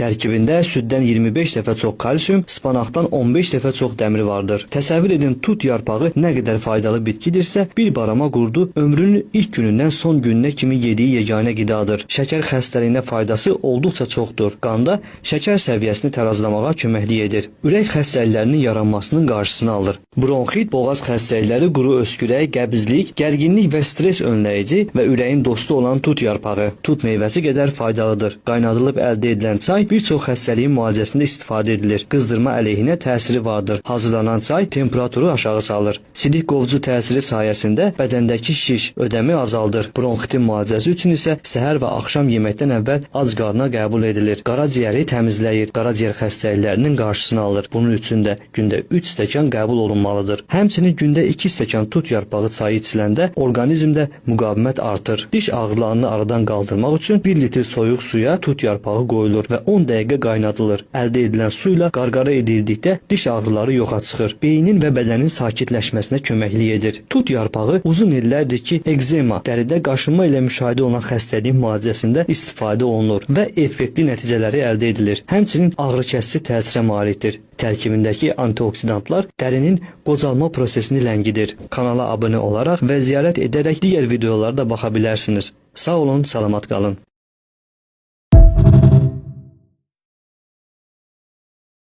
Tərkibində süddən 25 dəfə çox kalsium, spanaqdan 15 dəfə çox dəmir vardır. Təsəvvür edin, tut yarpağı nə qədər faydalı bitkidirsə, bir barama qurdu ömrünün ilk günündən son gününə kimi yediyi yeganə qidadır. Şəkər xəstəliyinə faydası olduqca çoxdur. Qanda şəkər səviyyəsini tərazlamağa köməklik edir. Ürək xəstəliklərinin yaranmasının qarşısını alır. Bronxit, boğaz xəstəlikləri, quru öskürək, qəbizlik, gərginlik və stres önləyici və ürəyin dostu olan tut yarpağı. Tut meyvəsi qədər faydalıdır. Qaynadılıb əldə edilən çay bir çox xəstəliyin müalicəsində istifadə edilir. Qızdırma əleyhinə təsiri vardır. Hazırlanan çay temperaturu aşağı salır. Sidik qovucu təsiri sayəsində bədəndəki şiş, ödəmi azaldır. Bronxitin müalicəsi üçün isə səhər və axşam yeməkdən əvvəl ac qarına qəbul edilir. Qaraciyəri təmizləyir, qaraciyər xəstəliklərinin qarşısını alır. Bunun üçün də gündə 3 stəkan qəbul olunmalıdır. Həmçinin gündə 2 stəkan tut yarpağı çayı içiləndə orqanizmdə müqavimət artır. Diş ağrılarını aradan qaldırmaq üçün 1 litr soyuq suya tut yarpağı qoyulur və 10 dəqiqə qaynadılır. Əldə edilən su ilə qarqara edildikdə diş ağrıları yoxa çıxır. Beynin və bədənin sakitləşməsinə köməklik edir. Tut yarpağı uzun illərdir ki, ekzema, dəridə qaşınma ilə müşahidə olunan xəstəliyin müalicəsində istifadə olunur və effektli nəticələri əldə edilir. Həmçinin ağrıkəsici təsirə malikdir. Tərkibindəki antioksidantlar dərinin qocalma prosesini ləngidir. Kanala abunə olaraq və ziyarət edərək digər videolara da baxa bilərsiniz. Sağ olun, salamat qalın.